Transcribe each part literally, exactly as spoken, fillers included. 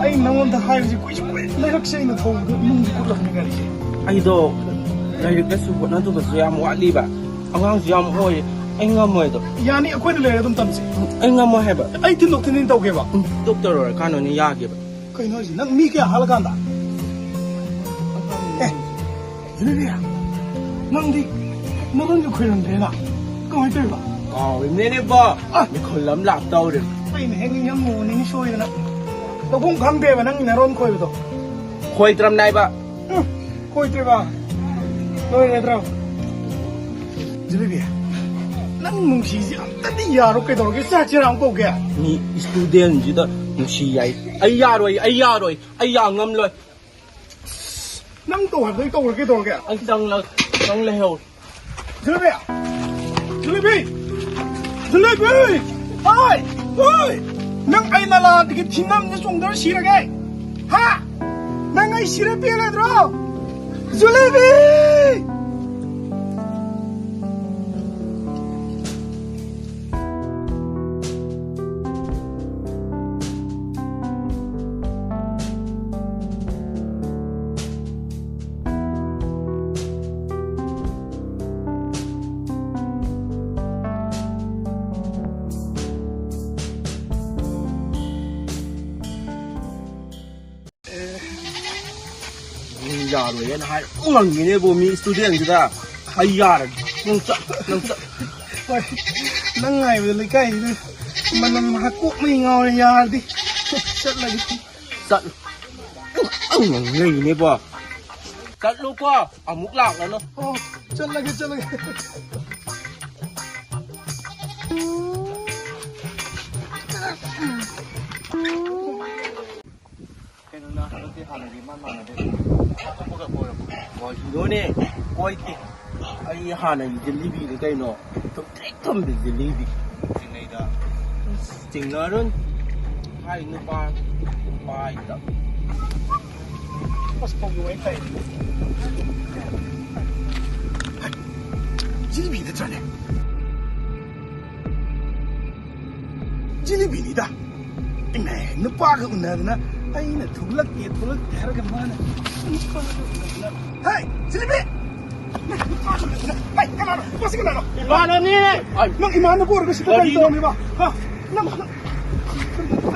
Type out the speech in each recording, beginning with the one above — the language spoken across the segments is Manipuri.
ꯑꯩ ꯅꯉꯣꯟꯗ ꯍꯥꯏꯕꯁꯤ ꯀꯨꯏꯁꯨ ꯀꯨꯏ ꯂꯩꯔꯛꯁꯦ ꯑꯩꯅ ꯊꯧꯕꯗ ꯅꯨꯡꯁꯨ ꯀꯨꯠꯂꯕꯅꯤ ꯒꯥꯔꯤꯁꯦ꯫ ꯑꯩꯗꯣ ꯂꯥꯏꯔꯤꯛ ꯂꯥꯏꯁꯨ ꯍꯣꯠꯅꯗꯕꯁꯨ ꯌꯥꯝ ꯋꯥꯠꯂꯤꯕ, ꯑꯉꯥꯡꯁꯨ ꯌꯥꯝ ꯑꯣꯏ, ꯑꯩ ꯉꯝꯃꯣꯏ ꯑꯗꯣ꯫ ꯌꯥꯅꯤ, ꯑꯩꯈꯣꯏꯅ ꯂꯩꯔ ꯑꯗꯨꯝ ꯇꯝꯁꯤ꯫ ꯑꯩ ꯉꯝꯃꯣꯏ ꯍꯥꯏꯕ꯫ ꯑꯩ ꯊꯤꯟꯗꯣꯛ ꯊꯤꯟꯖꯤꯟ ꯇꯧꯒꯦꯕ꯫ ꯗꯣꯛꯇꯔ ꯑꯣꯏꯔꯀꯥꯟꯗ ꯑꯣꯏꯅ ꯌꯥꯒꯦꯕ꯫ ꯀꯩꯅꯣ ꯍꯥꯏꯁꯤ? ꯅꯪ ꯃꯤ ꯀꯌꯥ ꯍꯥꯠꯂꯀꯥꯟꯗ? ꯑꯦ, ꯖꯤꯂꯤꯕꯤ, ꯅꯪꯗꯤ ꯃꯔꯣꯟꯁꯨ ꯈꯣꯏꯔꯝꯗ꯭ꯔꯦꯅ꯫ ꯀꯃꯥꯏꯅ ꯇꯧꯔꯤꯕ? ꯀꯥꯎꯔꯤꯕꯅꯤꯅꯦ ꯕꯣ꯫ ꯑ! ꯃꯤꯈꯨꯜ ꯑꯃ ꯂꯥꯛꯇꯧꯔꯦ꯫ ꯑꯩꯅ ꯍꯦꯛ ꯅꯤꯡꯁꯤꯡꯉꯨꯕꯅꯤꯅꯦ ꯁꯣꯏꯗꯅ꯫ ꯂꯧꯐꯝ ꯈꯪꯗꯦꯕ ꯅꯪꯒꯤ ꯅꯔꯣꯟ ꯈꯣꯏꯕꯗꯣ꯫ ꯈꯣꯏꯗ꯭ꯔꯝꯅꯦ ꯍꯥꯏꯕ꯫ ꯎꯝ, ꯈꯣꯏꯗ꯭ꯔꯤꯕ? ꯂꯣꯏꯔꯗ꯭ꯔꯣ? ꯖꯤꯂꯤꯕꯤ, ꯅꯪ ꯅꯨꯡꯁꯤꯁꯤ ꯑꯝꯇꯗꯤ ꯌꯥꯔꯣ, ꯀꯩꯗꯧꯔꯒꯦ? ꯆꯥ ꯆꯦꯔꯥ ꯑꯃ ꯀꯧꯒꯦ꯫ ꯃꯤ ꯏꯁꯇꯨꯗꯦꯟꯁꯤꯗ ꯅꯨꯡꯁꯤ ꯌꯥꯏ꯫ ꯑꯩ ꯌꯥꯔꯣꯏ, ꯑꯩ ꯌꯥꯔꯣꯏ, ꯑꯩ ꯌꯥ ꯉꯝꯂꯣꯏ꯫ ꯅꯪ ꯇꯧ ꯍꯥꯏꯕꯗꯣ ꯑꯩ ꯇꯧꯔꯒꯦ, ꯇꯧꯔꯒꯦ꯫ ꯑꯩ ꯆꯪꯂ-, ꯆꯪ ꯂꯩꯍꯧ꯫ ꯖꯤꯂꯤꯕꯤ! ꯖꯤꯂꯤꯕꯤ! ꯖꯤꯂꯤꯕꯤ! ꯍꯣꯏ! ꯍꯣꯏ! ꯅꯪ ꯑꯩ ꯅꯂꯥꯗꯒꯤ ꯊꯤꯡꯉꯝꯗ ꯆꯣꯡꯊꯔ ꯁꯤꯔꯒꯦ? ꯍꯥ? ꯅꯪ ꯑꯩ ꯁꯤꯔ ꯄꯦꯜꯂꯗ꯭ꯔꯣ? ꯖꯤꯂꯤꯕꯤ! ꯃꯤ ꯌꯥꯔꯣꯏꯅ ꯍꯥꯏ ꯉꯪꯉꯤꯅꯦꯕꯣ, ꯃꯤ ꯏꯁꯇꯨꯗꯦꯟꯁꯤꯗ꯫ ꯑꯩ ꯌꯥꯔꯒꯦ꯫ ꯅꯪ ꯆꯠ-, ꯅꯪ ꯆꯠ-꯫ ꯍꯣꯏ, ꯅꯪ ꯉꯥꯏꯕꯗ ꯂꯩꯀꯥꯏꯁꯤꯗ ꯃꯅꯝ ꯍꯥꯀꯣꯛ ꯃꯩ ꯉꯥꯎꯔꯦ꯫ ꯌꯥꯔꯗꯤ ꯆꯠꯂꯒꯦ꯫ ꯆꯠꯂꯨ꯫ ꯅꯪ ꯂꯩꯅꯦꯕꯣ꯫ ꯆꯠꯂꯨꯀꯣ, ꯑꯃꯨꯛ ꯂꯥꯛꯂꯅꯨ꯫ ꯑꯣ, ꯆꯠꯂꯒꯦ, ꯆꯠꯂꯒꯦ꯫ ꯀꯩꯅꯣ, ꯅꯪ ꯍꯟꯗꯛꯇꯤ ꯍꯥꯟꯅꯒꯤ ꯏꯃꯥꯟ ꯃꯥꯟꯅꯗꯦ꯫ ꯑꯇꯣꯞꯄꯒ ꯀꯣꯏꯔꯕꯣ? ꯀꯣꯏꯅꯣꯅꯦ, ꯀꯣꯏꯗꯦ꯫ ꯑꯩ ꯍꯥꯟꯅꯒꯤ ꯖꯤꯂꯤꯕꯤꯅꯤ ꯀꯩꯅꯣ꯫ ꯊꯨꯝꯇ꯭ꯔꯤꯛ ꯊꯨꯝꯕꯤ ꯖꯤꯂꯤꯕꯤ꯫ ꯆꯤꯡꯅꯩꯗ꯫ ꯆꯤꯡꯅꯔꯨꯟ꯫ ꯍꯥꯏ ꯅꯨꯄꯥ, ꯅꯨꯄꯥ ꯍꯥꯏꯗ꯫ ꯑꯁ, ꯐꯧꯒꯤ ꯋꯥꯔꯤ ꯇꯥꯏ꯫ ꯖꯤꯂꯤꯕꯤ ꯅꯠꯇ꯭ꯔꯅꯦ? ꯖꯤꯂꯤꯕꯤꯅꯤꯗ꯫ ꯏꯃꯥꯏ, ꯅꯨꯄꯥꯒ ꯎꯅꯗꯅ ꯑꯩꯅ ꯊꯣꯛꯂꯛꯀꯦ, ꯊꯣꯛꯂꯛꯀꯦ ꯍꯥꯏꯔꯒ ꯃꯥꯅ ꯅꯨꯄꯥꯒ ꯎꯅꯗꯅ꯫ ꯍꯦ, ꯖꯤꯂꯤꯕꯤ! ꯅꯨꯄꯥꯒ ꯎꯅꯗꯅ꯫ ꯍꯦ, ꯀꯅꯥꯅꯣ? ꯃꯁꯤ ꯀꯅꯥꯅꯣ? ꯏꯃꯥꯟꯅꯕꯅꯤꯅꯦ꯫ ꯅꯪ ꯏꯃꯥꯟꯅꯕ ꯑꯣꯏꯔꯒ ꯁꯤꯗ ꯀꯔꯤ ꯀꯔꯤꯅꯣ? ꯇꯧꯔꯝꯃꯤꯕ? ꯍꯥ? ꯅꯪ, ꯅꯪ,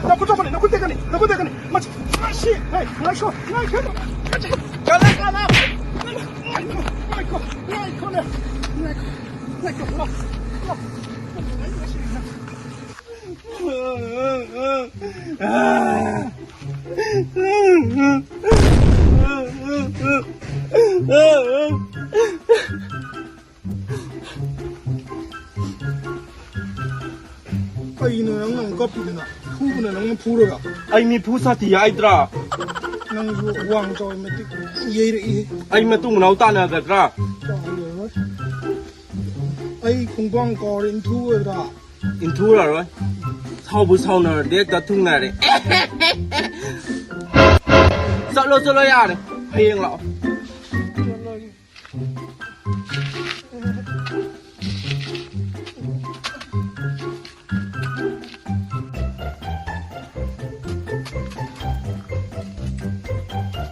ꯅꯈꯨꯠ ꯇꯦꯛꯀꯅꯤ, ꯅꯈꯨꯠ ꯇꯦꯛꯀꯅꯤ, ꯅꯈꯨꯠ ꯇꯦꯛꯀꯅꯤ꯫ ꯃꯁꯤ, ꯃꯁꯤ, ꯍꯦ, ꯉꯥꯏꯈꯣ, ꯉꯥꯏꯈꯣ꯫ ꯀꯜꯂꯦ, ꯀꯜꯂꯦ꯫ ꯉꯥꯏꯈꯣ, ꯉꯥꯏꯈꯣ, ꯉꯥꯏꯈꯣꯅꯦ꯫ ꯉꯥꯏꯈꯣ, ꯉꯥꯏꯈꯣ, ꯂꯥꯎ, ꯂꯥꯎ꯫ ꯀꯩꯅꯣ ꯅꯪꯅ ꯑꯃꯨꯛ ꯀꯞꯄꯤꯗꯨꯅ? ꯐꯨꯕꯅ ꯅꯪꯅ ꯐꯨꯔꯒ? ꯑꯩ ꯃꯤꯐꯨ ꯁꯥꯊꯤ ꯍꯥꯏꯗ꯭ꯔꯥ? ꯅꯪꯁꯨ ꯋꯥꯡ ꯆꯥꯎꯏ ꯃꯇꯤꯛ ꯌꯩꯔꯛꯏꯍꯦ꯫ ꯑꯩ ꯃꯇꯨꯡ ꯃꯅꯥꯎ ꯇꯥꯟꯅꯒꯗ꯭ꯔꯥ? ꯇꯥꯟꯅꯔꯣꯏ꯫ ꯑꯩ ꯈꯣꯡꯄꯥꯡ ꯀꯥꯎꯔꯦ ꯏꯟꯊꯨꯒꯗ꯭ꯔꯥ? ꯏꯟꯊꯨꯔꯔꯣꯏ꯫ ꯁꯥꯎꯕꯨ ꯁꯥꯎꯅꯔꯗꯤ ꯍꯦꯛꯇ ꯊꯨꯡꯅꯔꯦ꯫ ꯆꯠꯂꯣ, ꯆꯠꯂꯣ, ꯌꯥꯔꯦ꯫ ꯍꯌꯦꯡ ꯂꯥꯛꯑꯣ꯫ ꯆꯠꯂꯒꯦ꯫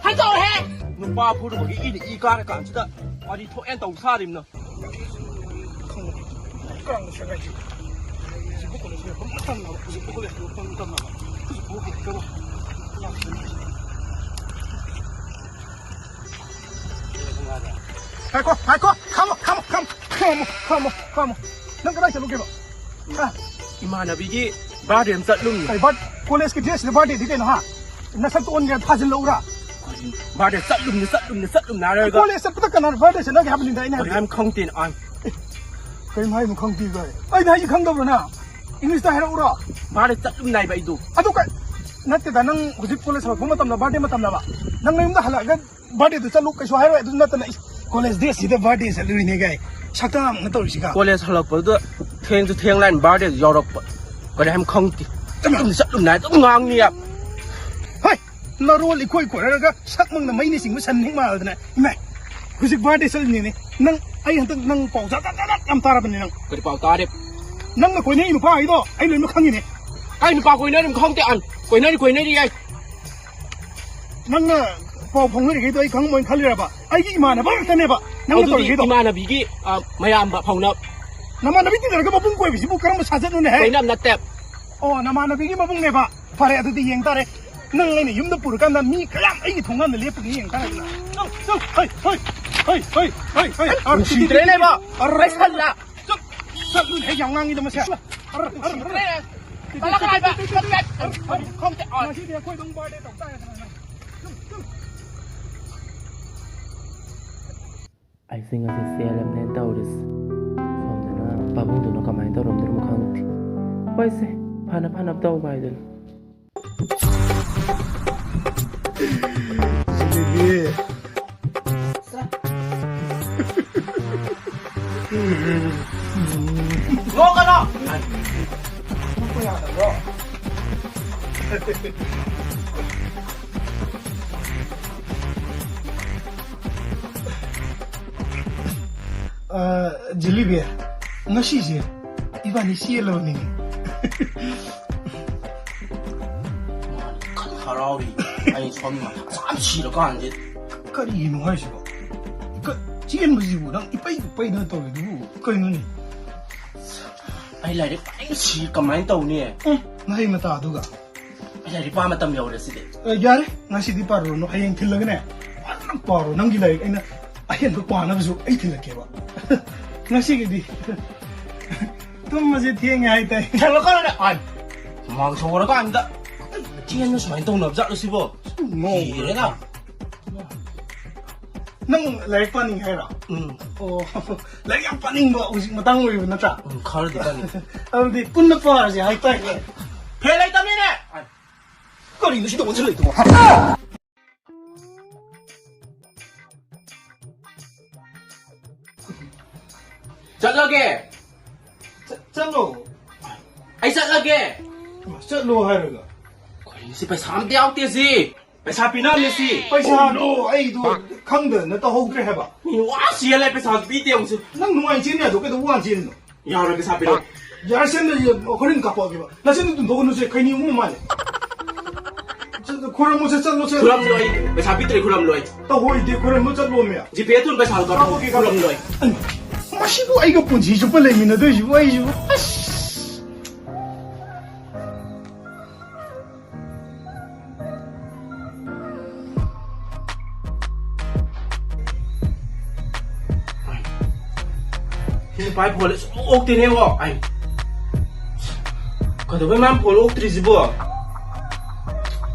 ꯍꯟꯗꯣꯛꯑꯣꯍꯦ! ꯅꯨꯄꯥ ꯐꯨꯔꯨꯕꯒꯤ ꯏꯅ ꯏ ꯀꯥꯔ ꯀꯥꯟꯁꯤꯗ ꯋꯥꯔꯤ ꯊꯣꯛꯑꯦꯅ ꯇꯧ ꯁꯥꯔꯤꯕꯅꯣ꯫ ꯀꯥꯡ ꯁꯒꯥꯏꯁꯤ꯫ ꯍꯧꯖꯤꯛꯄꯨ ꯀꯣꯂꯦꯖ ꯂꯣꯏꯔꯛꯄ ꯃꯇꯝꯂꯕ? ꯍꯧꯖꯤꯛꯄꯨ ꯀꯣꯂꯦꯖ ꯂꯣꯏꯔꯛꯄ ꯃꯇꯝꯂꯕ? ꯍꯧꯖꯤꯛꯄꯨ ꯍꯜꯂꯛꯇꯕ? ꯉꯥꯏꯈꯣ, ꯉꯥꯏꯈꯣ, ꯈꯥꯝꯃꯣ, ꯈꯥꯝꯃꯣ, ꯈꯥꯝꯃꯣ, ꯈꯥꯝꯃꯣ, ꯈꯥꯝꯃꯣ, ꯈꯥꯝꯃꯣ꯫ ꯅꯪ ꯀꯗꯥꯏ ꯆꯠꯂꯨꯒꯦꯕ? ꯍꯥ? ꯏꯃꯥꯟꯅꯕꯤꯒꯤ ꯕꯥꯔꯗꯦ ꯑꯃ ꯆꯠꯂꯨꯝꯅꯤ꯫ ꯀꯩ ꯕꯥꯔ-, ꯀꯣꯂꯦꯖꯀꯤ ꯗ꯭ꯔꯦꯁꯁꯤꯗ ꯕꯥꯔꯗꯦꯗꯤ ꯀꯩꯅꯣ, ꯍꯥ? ꯅꯁꯛꯇꯣ ꯑꯣꯟꯒꯦꯔꯥ ꯊꯥꯖꯤꯜꯂꯛꯎꯔꯥ? ꯕꯥꯔꯗꯦ ꯆꯠꯂꯨꯝꯅꯤ, ꯆꯠꯂꯨꯝꯅꯤ, ꯆꯠꯂꯨꯝꯅꯤ ꯍꯥꯏꯔꯒ꯫ ꯀꯣꯂꯦꯖ ꯆꯠꯄꯗ ꯀꯅꯥꯅ ꯕꯥꯔꯗꯦ ꯆꯠꯅꯒꯦ ꯍꯥꯏꯕꯅꯤꯗ ꯑꯩꯅ ꯍꯥꯏꯕꯗꯤ? ꯀꯔꯤꯝ ꯈꯪꯗꯦꯅ ꯑꯥꯏ꯫ ꯑꯦ, ꯀꯔꯤꯝ ꯍꯥꯏꯅꯣ ꯈꯪꯗꯦ ꯀꯥꯏ꯫ ꯑꯩꯅ ꯍꯥꯏꯁꯤ ꯈꯪꯗꯕ꯭ꯔꯣ ꯅꯪ? ꯏꯪꯂꯤꯁꯇ ꯍꯥꯏꯔꯛꯎꯔꯣ? ꯕꯥꯔꯗꯦ ꯆꯠꯂꯨꯝꯅꯤ ꯍꯥꯏꯕ ꯑꯩꯗꯣ꯫ ꯑꯗꯨ ꯀ-, ꯅꯠꯇꯦꯗ, ꯅꯪ ꯍꯧꯖꯤꯛ ꯀꯣꯂꯦꯖ ꯍꯜꯂꯛꯄ ꯃꯇꯝꯗ ꯕꯥꯔꯗꯦ ꯃꯇꯝꯂꯕ? ꯅꯪ ꯅꯌꯨꯝꯗ ꯍꯜꯂꯛꯑꯒ ꯕꯥꯔꯗꯦꯗꯨ ꯆꯠꯂꯨ ꯀꯩꯁꯨ ꯍꯥꯏꯔꯣꯏ꯫ ꯑꯗꯨ ꯅꯠꯇꯅ, ꯏꯁ, ꯀꯣꯂꯦꯖ ꯗ꯭ꯔꯦꯁꯁꯤꯗ ꯕꯥꯔꯗꯦ ꯆꯠꯂꯨꯏꯅꯦ ꯀꯥꯏ꯫ ꯁꯛꯇꯥꯡꯅ ꯇꯧꯔꯤꯁꯤꯒ꯫ ꯀꯣꯂꯦꯖ ꯍꯜꯂꯛꯄꯗꯨꯗ ꯊꯦꯡꯁꯨ ꯊꯦꯡ ꯂꯥꯏꯟ ꯕꯥꯔꯗꯦꯗꯨ ꯌꯥꯎꯔꯛꯄ꯫ ꯀꯔꯤ ꯍꯥꯏꯅ ꯈꯪꯗꯦ꯫ ꯆꯠꯂꯨꯝꯅꯤ, ꯆꯠꯂꯨꯝꯅꯤ ꯍꯥꯏ ꯑꯗꯨꯝ ꯉꯥꯡꯅꯤ꯫ ꯍꯣꯏ꯫ ꯅꯔꯣꯜ ꯏꯈꯣꯏ ꯈꯣꯏꯔꯒ ꯁꯛꯃꯛꯅ ꯃꯩꯅ ꯆꯤꯡꯕ ꯁꯟ ꯍꯦꯛ ꯃꯥꯜꯂꯗꯅ꯫ ꯏꯃꯥꯏ, ꯍꯧꯖꯤꯛ ꯕꯥꯔꯗꯦ ꯆꯠꯂꯤꯅꯤꯅꯦ꯫ ꯅꯪ, ꯑꯩ ꯍꯟꯗꯛ ꯅꯪ ꯄꯥꯎ ꯖꯥꯠ ꯖꯥꯠ ꯖꯥꯠ ꯖꯥꯠ ꯌꯥꯝ ꯇꯥꯔꯕꯅꯦ ꯅꯪ꯫ ꯀꯔꯤ ꯄꯥꯎ ꯇꯥꯔꯦ? ꯅꯪꯅ ꯀꯣꯏꯅꯔꯤ ꯅꯨꯄꯥ ꯍꯥꯏꯗꯣ ꯑꯩ ꯂꯣꯏꯅꯃꯛ ꯈꯪꯉꯤꯅꯦ꯫ ꯑꯩ ꯅꯨꯄꯥ ꯀꯣꯏꯅꯔꯤꯝ ꯈꯪꯗꯦ꯫ ꯑꯟ, ꯀꯣꯏꯅꯔꯤ, ꯀꯣꯏꯅꯔꯤ ꯌꯥꯏ꯫ ꯅꯪꯅ ꯄꯥꯎ ꯐꯥꯎꯅꯔꯤꯈꯩꯗꯣ ꯑꯩ ꯈꯪꯉꯝꯃꯣꯏꯅ ꯈꯜꯂꯤꯔꯕ? ꯑꯩꯒꯤ ꯏꯃꯥꯟꯅꯕ ꯉꯥꯛꯇꯅꯦꯕ ꯅꯪꯅ ꯑꯗꯨꯗꯤ ꯇꯧꯔꯤꯈꯩꯗꯣ꯫ ꯏꯃꯥꯟꯅꯕꯤꯒꯤ, ꯑ, ꯃꯌꯥꯝꯕ ꯐꯥꯎꯅ ꯅꯃꯥꯟꯅꯕꯤ ꯇꯤꯟꯅꯔꯒ ꯃꯕꯨꯡ ꯀꯣꯏꯕꯁꯤꯕꯨ ꯀꯔꯝꯕ ꯁꯥꯖꯠꯅꯣꯅꯦ, ꯍꯦ? ꯀꯣꯏꯅꯕ ꯅꯠꯇꯦ꯫ ꯑꯣ, ꯅꯃꯥꯟꯅꯕꯤꯒꯤ ꯃꯕꯨꯡꯅꯦꯕ꯫ ꯐꯔꯦ, ꯑꯗꯨꯗꯤ ꯌꯦꯡ ꯇꯥꯔꯦ꯫ ꯅꯪ ꯑꯩꯅ ꯌꯨꯝꯗ ꯄꯨꯔꯀꯥꯟꯗ ꯃꯤ ꯀꯌꯥꯝ ꯑꯩꯒꯤ ꯊꯣꯡꯒꯥꯟꯗ ꯂꯦꯞꯄꯨꯒꯦ ꯌꯦꯡ ꯇꯥꯔꯦꯗꯅ꯫ ꯆꯠ, ꯆꯠ, ꯍꯩ, ꯍꯩ, ꯍꯩ, ꯍꯩ, ꯍꯩ, ꯍꯩ꯫ ꯅꯨꯡꯁꯤꯗ꯭ꯔꯦꯅꯦ, ꯏꯕꯣ꯫ ꯑꯔ, ꯑꯩ ꯁꯜꯂ꯫ ꯆꯠ, ꯆꯠ, ꯍꯦꯛ ꯌꯥꯝ ꯉꯥꯡꯉꯤꯗ ꯃꯁꯦ꯫ ꯑꯔ, ꯑꯔ, ꯑꯔ꯫ ꯅꯨꯡꯁꯤꯗ꯭ꯔꯦ꯫ ꯆꯠꯂꯣ, ꯀꯅꯥ ꯍꯥꯏꯕ? ꯆꯠꯂꯣ, ꯆꯠꯂꯣ꯫ ꯈꯪꯗꯦ꯫ ꯉꯁꯤꯗꯤ ꯑꯩꯈꯣꯏ ꯑꯗꯨꯝ ꯕꯥꯔꯗꯦ ꯇꯧ ꯇꯥꯔꯦꯗꯅ꯫ ꯑꯩꯁꯦ ꯉꯁꯤ ꯆꯦꯜꯂꯕꯅꯦꯅ ꯇꯧꯔꯤꯁꯦ꯫ ꯁꯣꯝꯗꯅ ꯄꯥꯕꯨꯡꯗꯨꯅ ꯀꯃꯥꯏꯅ ꯇꯧꯔꯝꯗꯣꯏꯅꯣ ꯈꯪꯗꯦ꯫ ꯍꯣꯏꯁꯦ, ꯐꯅ ꯐꯅꯕ ꯇꯧꯕ ꯍꯥꯏꯗꯨꯅꯤ꯫ ꯁꯤꯗꯒꯤ꯫ ꯅꯣꯛꯀꯅꯣ! ꯅꯣꯛꯄ ꯌꯥꯗꯕ꯭ꯔꯣ? ꯑ, ꯖꯤꯂꯤꯕꯤ, ꯉꯁꯤꯁꯦ ꯏꯕꯥꯅꯤ ꯆꯦꯜꯂꯕꯅꯤꯅꯦ꯫ ꯃꯥꯅ ꯈꯟ ꯍꯔꯥꯎꯔꯤ꯫ ꯑꯩ ꯁꯣꯝꯗ ꯃꯊꯥ ꯌꯥꯝ ꯁꯤꯔꯀꯥꯟꯁꯤꯗ꯫ ꯀꯔꯤꯒꯤꯅꯣ ꯍꯥꯏꯁꯤꯕꯣ? ꯀ-, ꯆꯦꯟꯕꯁꯤꯕꯨ ꯅꯪ ꯏꯄꯩ ꯄꯩꯗꯅ ꯇꯧꯔꯤꯗꯨꯕꯨ ꯀꯩꯅꯣꯅꯦ? ꯑꯩ ꯂꯥꯏꯔꯤꯛ ꯐꯖꯅ ꯁꯤ ꯀꯃꯥꯏꯅ ꯇꯧꯅꯤ? ꯎꯝ, ꯅꯍꯩ ꯃꯇꯥꯗꯨꯒ꯫ ꯑꯩ ꯂꯥꯏꯔꯤꯛ ꯄꯥ ꯃꯇꯝ ꯌꯧꯔꯦ ꯁꯤꯗꯤ꯫ ꯑꯦ, ꯌꯥꯔꯦ, ꯉꯁꯤꯗꯤ ꯄꯥꯔꯨꯔꯅꯨ, ꯍꯌꯦꯡ ꯊꯤꯜꯂꯒꯅꯦ ꯐꯖꯅ ꯄꯥꯔꯣ꯫ ꯅꯪꯒꯤ ꯂꯥꯏꯔꯤꯛ ꯑꯩꯅ ꯑꯍꯦꯟꯕ ꯄꯥꯅꯕꯁꯨ ꯑꯩ ꯊꯤꯜꯂꯛꯀꯦꯕ꯫ ꯉꯁꯤꯒꯤꯗꯤ ꯇꯨꯝꯕꯁꯦ ꯊꯦꯡꯉꯦ ꯍꯥꯏꯇꯥꯏ꯫ ꯊꯦꯡꯂꯀꯥꯟꯗꯅꯦ, ꯑꯥꯏ, ꯍꯨꯃꯥꯡ ꯁꯧꯒꯠꯂꯀꯥꯟꯗ ꯆꯦꯟꯕ ꯁꯨꯃꯥꯏꯅ ꯇꯧꯅꯕ ꯖꯥꯠꯂꯣ ꯁꯤꯕꯣ? ꯅꯣ꯫ ꯀꯤꯔꯦꯗ꯫ ꯅꯪ ꯂꯥꯏꯔꯤꯛ ꯄꯥꯅꯤꯡꯉꯦ ꯍꯥꯏꯔꯣ? ꯎꯝ꯫ ꯑꯣ, ꯂꯥꯏꯔꯤꯛ ꯌꯥꯝ ꯄꯥꯅꯤꯡꯕ ꯍꯧꯖꯤꯛ ꯃꯇꯥꯡ ꯑꯣꯏꯔꯤꯕ ꯅꯠꯇ꯭ꯔꯥ? ꯎꯝ, ꯈꯔꯗꯤ ꯄꯥꯅꯤꯡꯉꯦ꯫ ꯑꯗꯨꯗꯤ ꯄꯨꯟꯅ ꯄꯥꯔꯁꯦ ꯍꯥꯏꯇꯥꯏꯅꯦ꯫ ꯐꯦꯟ ꯂꯩꯇꯕꯅꯤꯅꯦ! ꯀꯔꯤꯅꯣ ꯁꯤꯗ ꯑꯣꯟꯁꯤꯜꯂꯛꯏꯗꯨꯕꯣ? ꯆꯠꯂꯒꯦ꯫ ꯆꯠ-, ꯆꯠꯂꯣ꯫ ꯑꯩ ꯆꯠꯂꯒꯦ꯫ ꯆꯠꯂꯣ ꯍꯥꯏꯔꯒ꯫ ꯀꯔꯤꯅꯣ ꯁꯤ, ꯄꯩꯁꯥ ꯑꯝꯇ ꯌꯥꯎꯗꯦ ꯁꯤ꯫ ꯄꯩꯁꯥ ꯄꯤꯅꯕꯅꯦ ꯁꯤ꯫ ꯄꯩꯁꯥꯗꯣ ꯑꯩꯗꯣ ꯈꯪꯗꯗꯅ ꯇꯧꯍꯧꯗ꯭ꯔꯦ ꯍꯥꯏꯕ꯫ ꯃꯤ ꯋꯥ ꯆꯦꯜꯂꯦ, ꯄꯩꯁꯥꯁꯨ ꯄꯤꯗꯦ ꯑꯃꯨꯛꯁꯨ꯫ ꯅꯪ ꯅꯨꯡꯉꯥꯏ ꯆꯦꯟ ꯌꯥꯗꯣ ꯀꯩꯗꯧꯕ ꯋꯥꯅ ꯆꯦꯜꯂꯤꯅꯣ? ꯌꯥꯔꯣꯏ, ꯄꯩꯁꯥ ꯄꯤꯔꯣ꯫ ꯌꯥꯔꯦ, ꯁꯦꯝꯗ ꯍꯣꯔꯦꯟ ꯀꯥꯞꯄꯛꯑꯒꯦꯕ꯫ ꯅꯁꯦꯟꯗ ꯇꯨꯝꯊꯣꯛꯀꯅꯨꯁꯦ, ꯈꯩꯅꯤ ꯑꯃ ꯃꯥꯜꯂꯦ꯫ ꯆꯠ-, ꯈꯨꯔꯝꯃꯨꯁꯦ, ꯆꯠꯂꯣꯁꯦ꯫ ꯈꯨꯔꯝꯂꯣꯏ, ꯄꯩꯁꯥ ꯄꯤꯗ꯭ꯔꯦ, ꯈꯨꯔꯝꯂꯣꯏ꯫ ꯇꯧꯍꯣꯏꯗꯦ, ꯈꯨꯔꯝꯃꯨ ꯆꯠꯂꯣꯃꯦ꯫ ꯖꯤꯄꯦ ꯊꯨꯅ ꯄꯩꯁꯥꯗꯣ ꯀꯥꯞꯄꯛꯑꯣ, ꯀꯥꯞꯄꯛꯑꯣ, ꯀꯥꯞꯄꯛꯑꯣ꯫ ꯈꯨꯔꯝꯂꯣꯏ꯫ ꯑꯩ, ꯃꯁꯤꯕꯨ ꯑꯩꯒ ꯄꯨꯟꯁꯤ ꯆꯨꯞꯄ ꯂꯩꯃꯤꯟꯅꯗꯣꯏꯁꯤꯕꯨ ꯑꯩꯁꯤꯕꯨ꯫ ꯑꯁ! ꯁꯤ ꯅꯨꯄꯥꯒꯤ ꯐꯣꯟꯁꯦ ꯁꯨꯡꯑꯣꯛ ꯑꯣꯛꯇꯦꯅꯦꯕꯣ꯫ ꯑꯩ ꯀꯩꯗꯧꯕꯩ ꯃꯥꯅ ꯐꯣꯟ ꯑꯣꯛꯇ꯭ꯔꯤꯁꯤꯕꯣ?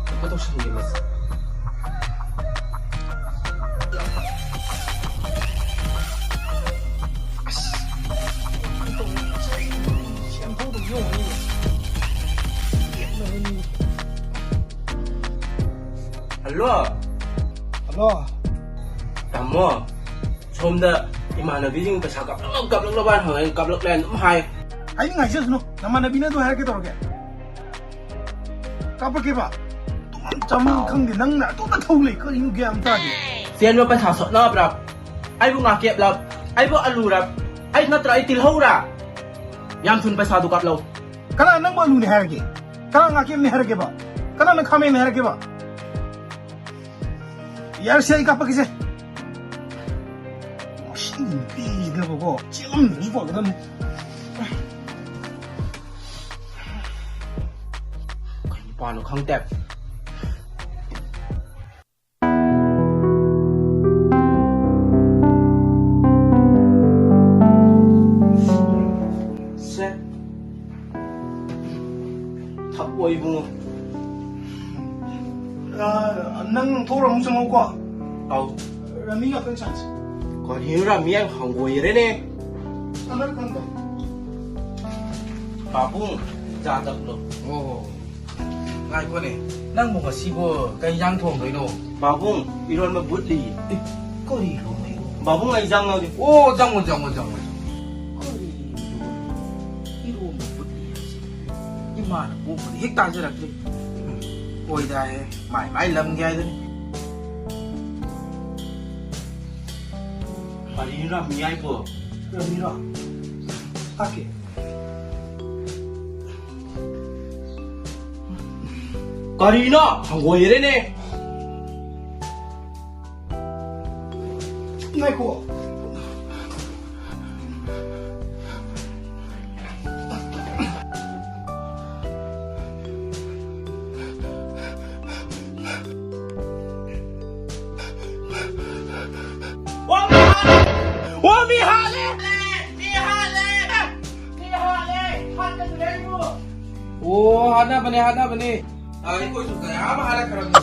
ꯀꯩꯅꯣ ꯇꯧꯁꯟꯒꯦ ꯃꯁꯤ꯫ ꯑꯁ, ꯀꯩꯅꯣ ꯇꯧꯕ ꯁꯦꯝ ꯊꯣꯛꯇꯕ ꯌꯣꯡꯉꯤꯅꯦ꯫ ꯍꯜꯂꯣ꯫ ꯍꯜꯂꯣ꯫ ꯇꯥꯃꯣ, ꯁꯣꯝꯗ ꯏꯃꯥꯟꯅꯕꯤꯁꯤꯡ ꯄꯩꯁꯥ ꯀꯥꯞꯂꯛꯂꯕ, ꯀꯥꯞꯂꯛꯂꯕ ꯍꯥꯏꯅ ꯍꯪꯉꯦ, ꯀꯥꯞꯂꯛꯂꯦ ꯑꯗꯨꯝ ꯍꯥꯏ꯫ ꯍꯥꯏꯅꯤꯡ ꯍꯥꯏꯖꯁꯅꯨ, ꯅꯃꯥꯟꯅꯕꯤꯅ ꯑꯗꯨ ꯍꯥꯏꯔꯛꯀꯦ ꯇꯧꯔꯒꯦ꯫ ꯀꯥꯞꯄꯛꯀꯦꯕ? ꯇꯨꯝꯐꯝ ꯆꯥꯐꯝ ꯈꯪꯗꯦ, ꯅꯪꯅ ꯑꯗꯨꯝ ꯊꯧ ꯂꯩ, ꯀꯔꯤꯅꯣ ꯒ꯭ꯌꯥꯟ ꯑꯃ ꯇꯥꯗꯦ꯫ ꯆꯦꯟꯕ ꯄꯩꯁꯥ ꯁꯣꯠꯅꯕ꯭ꯔꯥ? ꯑꯩꯕꯨ ꯉꯥꯀꯦꯞꯂꯞ? ꯑꯩꯕꯨ ꯑꯂꯨꯔꯞ? ꯑꯩ ꯅꯠꯇ꯭ꯔ ꯑꯩ ꯇꯤꯜꯍꯧꯔꯥ? ꯌꯥꯝ ꯊꯨꯅ ꯄꯩꯁꯥꯗꯨ ꯀꯥꯞꯂꯧ꯫ ꯀꯅꯥ ꯅꯪꯕꯨ ꯑꯂꯨꯅꯦ ꯍꯥꯏꯔꯒꯦ? ꯀꯅꯥ ꯉꯥꯀꯦꯞꯅꯦ ꯍꯥꯏꯔꯒꯦꯕ? ꯀꯅꯥꯅ ꯈꯥꯃꯦꯟꯅꯦ ꯍꯥꯏꯔꯒꯦꯕ? ꯌꯥꯔꯦꯁꯦ, ꯑꯩ ꯀꯥꯞꯄꯛꯀꯦꯁꯦ꯫ ꯃꯁꯤ ꯅꯨꯄꯤꯁꯤꯅꯕꯀꯣ, ꯆꯦꯜꯂꯝꯗ꯭ꯔꯗꯤ ꯐꯒꯗꯕꯅꯤ꯫ ꯀꯩ ꯅꯨꯄꯥꯅꯣ ꯈꯪꯗꯦ꯫ ꯁꯦ꯫ ꯊꯛꯑꯣ ꯏꯕꯨꯡꯉꯣ꯫ ꯑ, ꯅꯪ ꯊꯣꯛꯎꯔ ꯑꯃꯨꯛ ꯆꯪꯉꯛꯎꯀꯣ꯫ ꯑꯧ꯫ ꯔꯥꯃꯤ ꯉꯥꯛꯇꯪ ꯁꯥꯟꯅꯁꯤ꯫ ꯀꯔꯤꯅꯣ ꯔꯥꯃꯤ ꯌꯥꯝ ꯍꯪꯒꯣꯏꯔꯦꯅꯦ꯫ ꯁꯥꯟꯅꯔ ꯈꯪꯗꯦ꯫ ꯄꯥꯕꯨꯡ, ꯆꯥ ꯊꯛꯂꯣ꯫ ꯑꯣ꯫ ꯉꯥꯏꯈꯣꯅꯦ, ꯅꯪꯕꯨ ꯉꯁꯤꯕꯨ ꯀꯩ ꯏꯟꯖꯥꯡ ꯊꯣꯡꯗꯣꯏꯅꯣ? ꯄꯥꯕꯨꯡ, ꯏꯔꯣꯟꯕ ꯕꯨꯠꯂꯤ꯫ ꯑꯦ, ꯀꯔꯤ ꯏꯔꯣꯟꯕ, ꯏꯔꯣꯟꯕ? ꯄꯥꯕꯨꯡ, ꯑꯩ ꯆꯪꯉꯒꯦ꯫ ꯑꯣ, ꯆꯪꯉꯣ, ꯆꯪꯉꯣ, ꯆꯪꯉꯣ, ꯆꯪꯉꯣ꯫ ꯀꯔꯤ ꯏꯔꯣꯟꯕ? ꯏꯔꯣꯟꯕ ꯕꯨꯠꯂꯤ ꯍꯥꯏꯁꯦ? ꯏꯃꯥꯅ ꯄꯣꯛꯄꯗ ꯍꯦꯛ ꯇꯥꯖꯔꯛꯇ꯭ꯔꯤ꯫ ꯎꯝ꯫ ꯑꯣꯏꯗꯥꯏꯍꯦ, ꯃꯥꯏ ꯃꯥꯏ ꯂꯝꯒꯤ ꯍꯥꯏꯗꯨꯅꯤ꯫ ꯀꯔꯤꯅꯣ ꯔꯥꯃꯤ ꯍꯥꯏꯕꯣ? ꯔꯥꯃꯤꯔꯣ? ꯇꯥꯛꯀꯦ꯫ ꯀꯔꯤꯅꯣ? ꯍꯪꯒꯣꯏꯔꯦꯅꯦ꯫ ꯉꯥꯏꯈꯣ꯫ ꯑꯣ, ꯃꯤ ꯍꯥꯠꯂꯦ! ꯑꯣ, ꯃꯤ ꯍꯥꯠꯂꯦ! ꯃꯤ ꯍꯥꯠꯂꯦ! ꯃꯤ ꯍꯥꯠꯂꯦ! ꯍꯥꯠꯀꯗꯧꯔꯦ ꯑꯩꯕꯨ! ꯑꯣ, ꯍꯥꯠꯅꯕꯅꯦ, ꯍꯥꯠꯅꯕꯅꯦ꯫ ꯑꯩꯈꯣꯏꯁꯨ ꯀꯌꯥ ꯑꯃ ꯍꯥꯠꯂꯛꯈ꯭ꯔꯕꯅꯤ꯫